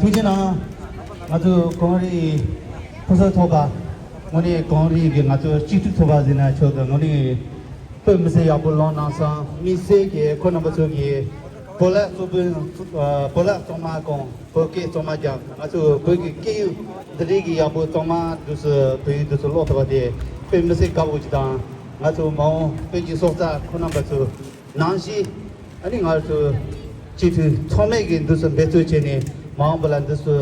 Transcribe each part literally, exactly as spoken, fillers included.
ཐུགས་རྗེ་གནང་། ང་ཚོ་གངས་རི་ཕུན་སུམ་ཚོགས་པ། དངོས་གནས་གངས་རི་གི་ང་ཚོ་གཅིག་སྒྲིལ་ཚོགས་པ་ཟེར་ན་ཆོག་གི། དངོས་གནས་དཔེ་མི་སྲིད་ཡག་པོ་ལངས་གནང་སོང་། དམིགས་བསལ་གྱི་ཁོང་རྣམ་པ་ཚོ་གིས་བོད་ལྭ་གཙོ་བོ་བོད་ལྭ་གཙང་མ་གང་བོད་སྐད་གཙང་མ་རྒྱབ། ང་ཚོ་བོད་ཀྱི་སྐད་ཡིག་འདི་རིགས་ཀྱི་ཡག་པོ་གཙང་མ་འདུག་སེ་བོད་ཡིག་འདུག་སེ་ཀློག་ཐུབ་པ་དེ་དཔེ་མི་སྲིད་དགའ་པོ་ཅིག་དང་། ང་ཚོ་མ་འོངས་བོད་ཀྱི་སྲོག་རྩ་ཁོང་རྣམ་པ་ཚོ་ནང་བཞིན་ཨ་ནི་ང་ཚོ་སྤྱི་འཐུས་ཚང་མས་ཀྱི་འདུག་སེ་འབད་བརྩོན་བྱས་ནས་མ་འོངས་པ་ལ་འདུག་སེ་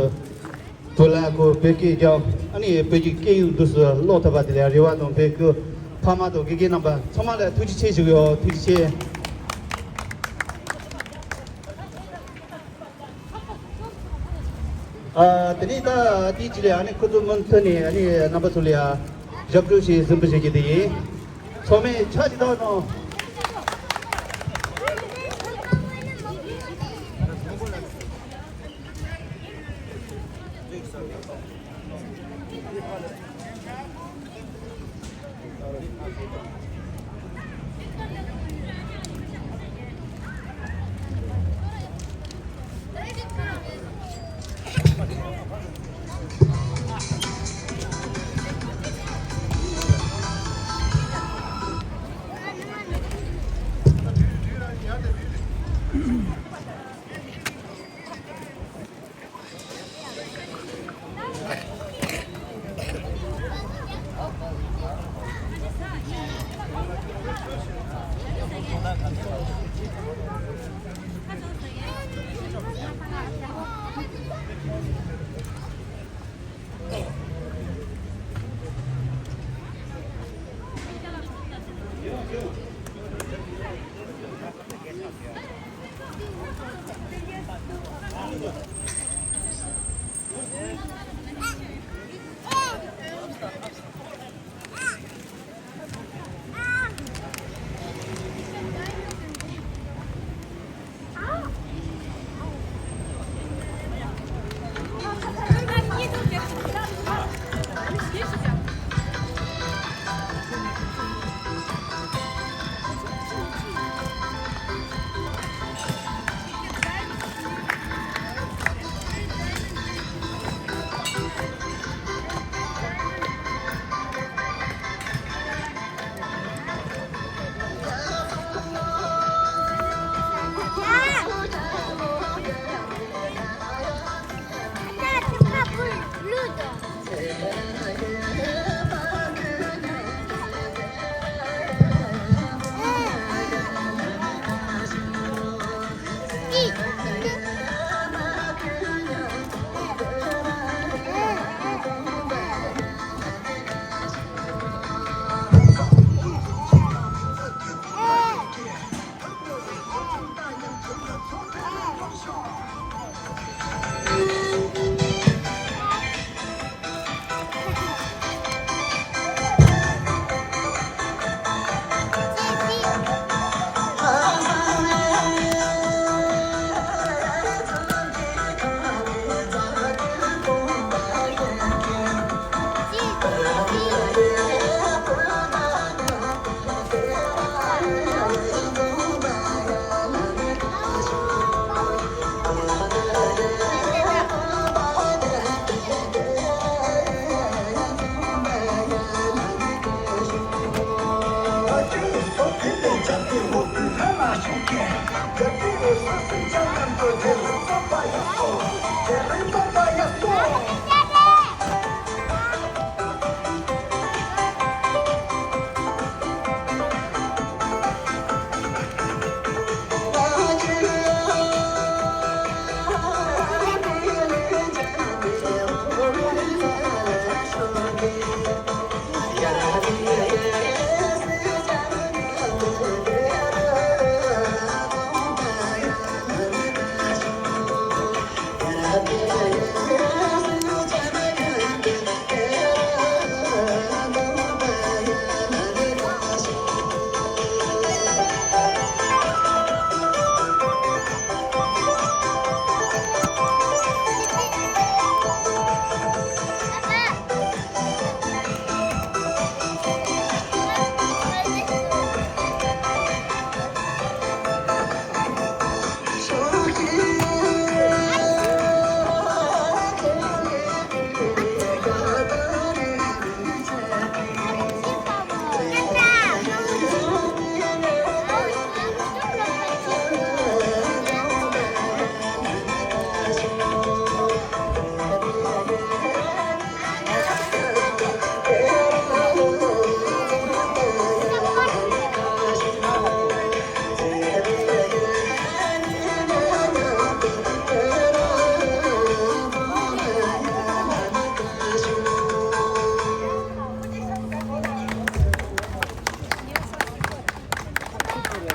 བོད་ལྭ་གང་བོད་སྐད་རྒྱབ། ཨ་ནི་བོད་ཀྱི་སྐད་ཡིག་འདུག་སེ་ཀློག་ཐུབ་པ་དེ་ལ་རེ་བ་དང་འབོད་སྐུལ། ཕ་མ་དང་དགེ་རྒན་རྣམ་པ་ཚང་མ་ལ་ཐུགས་རྗེ་ཆེ་ཞུ་གི་ཡོད། ཐུགས་རྗེ་ཆེ། ཨ། དེ་ནས་ད་དེའི་རྗེས་ལ་ཨ་ནི་ཁོ་ཚོ་མུ་མཐུད་ནས་ཨ་ནི་རྣམ་པ་ཚོ་ལ་ཡ་ཞབས་བྲོ་ཞིག་གཟིགས་འབུལ་བྱེད་རྒྱུ་དེ་ཡིན། ཚང་མས་ཕྱག་ཅིག་བཏང་གནང་།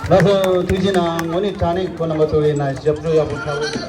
ལགས་སོ། ཐུགས་རྗེ་གནང་། དངོས་གནས་དྲང་གནས་ཁོང་རྣམ་པ་ཚོ་ཡིན་ན་ཞབས་བྲོ་ཡག་པོ་འཁྲབ།